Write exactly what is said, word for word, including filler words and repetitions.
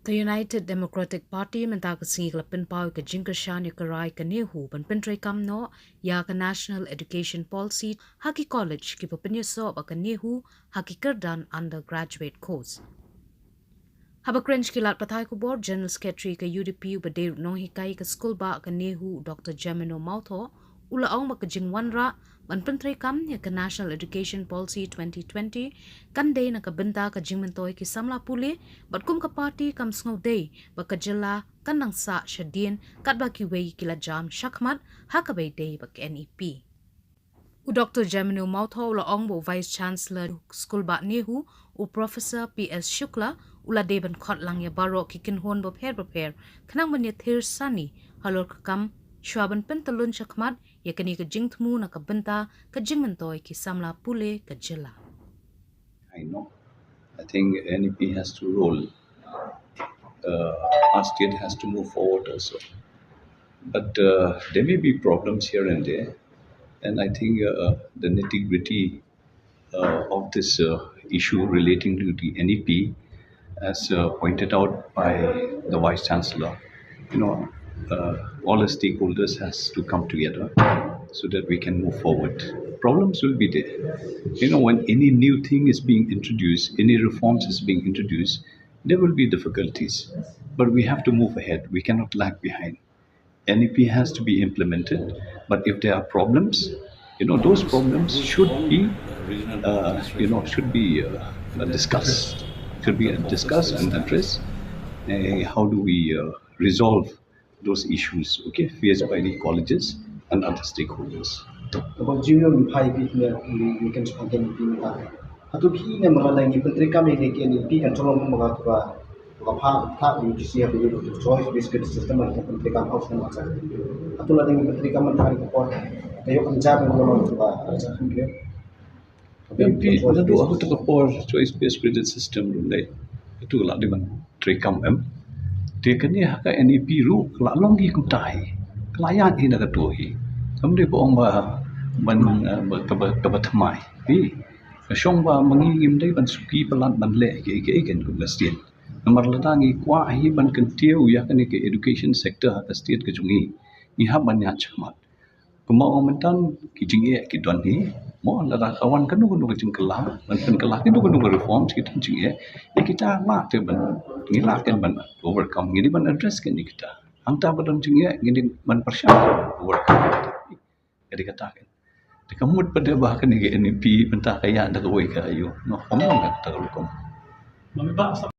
Ka United Democratic Party mynta ka sngi ka la pynpaw ïa ka jingkyrshan ïa ka rai ka NEHU ban pyntreikam noh ïa ka National Education Policy ha ki college kiba pynïasoh bad ka NEHU ha ki kyrdan undergraduate course. Haba kren sha ki lad pathai khubor, General Secretary ka U D P uba dei ruh nonghikai ka skulbah ka NEHU, Doctor Germano Mawthoh, u la ong ba ka jingwanrah ban pyntreikam ïa ka National Education Policy twenty twenty kan dei na ka bynta ka jingmyntoi ki samla pule, bad kum ka party kam sngewdei ba ka jylla kan nang sah shadien katba kiwei ki la jam shakhmat ha kaba ïadei bad ka N E P. U Doctor Germano Mawthoh u la ong ba u Vice Chancellor skulbah NEHU, u Professor P S Shukla, u la dei ban khot lang ïa baroh ki kynhun bapher bapher khnang ban ïathir sani halor ka kam shuwa ban pyntyllun shakhmat ïa kane ka jingthmu na ka bynta ka jingmyntoi ki samla pule ka jylla. I know. I think N E P has to roll. Uh, our state has to move forward also. But uh, there may be problems here and there. And I think uh, the nitty gritty uh, of this uh, issue relating to the N E P, as uh, pointed out by the Vice Chancellor, you know, uh, all the stakeholders has to come together so that we can move forward. Problems will be there. You know, when any new thing is being introduced, any reforms is being introduced, there will be difficulties. But we have to move ahead. We cannot lag behind. N E P has to be implemented. But if there are problems, you know, those problems should be, uh, you know, should be uh, discussed. Should be discussed and addressed. Uh, how do we uh, resolve those issues, okay, faced by the colleges and other stakeholders. About junior ni phai pi ne ni kan spangkan pi ne ka. Atu pi ne mala na ni pentri kami ne ke ni pi kan tolong mala tu ba ka pha pha ni ki sia bi tu choice based system kan pentri kam house na masa. Atu la ni pentri kam ta ni ko. Tayo kan jab ni ko ba. Pi pi na du aku tu ka por choice based credit system ruh dei. Itu la dei ban treikam em. Te kane ha ka N E P ruh ka la long hi kumta hi. Ka la ïaid hi na katu hi. Kam dei ba ong ba ban, eh, ba, kaba, kaba thymmai. Hi. Ka shong ba ma ngi ngim dei ban suki palat ban leh ïa kiei kiei ken kum ka state. Namar lada ngi kwah hi ban kyntiew ïa kane ka education sector ha ka state ka jong ngi, ngi hap ban ïaid shakhmat. Kumba ong mynta ki jingeh ki don hi. Mo lada ka wan kano kano ka jingkylla, ban pynkylla kano kano ka reforms ki don jingeh. Ïa kita lah te ban, ngi lah ken ban overcome, ngi dei ban address ken ïa kita. Hangta ba don jingeh ngi dei ban pyrshang overcome. Ka dei kata ken. Te ka mut pat ba kane ka N E P mynta ka ïaid da kawei ka aïu. Noh, kam long kata ka rukom.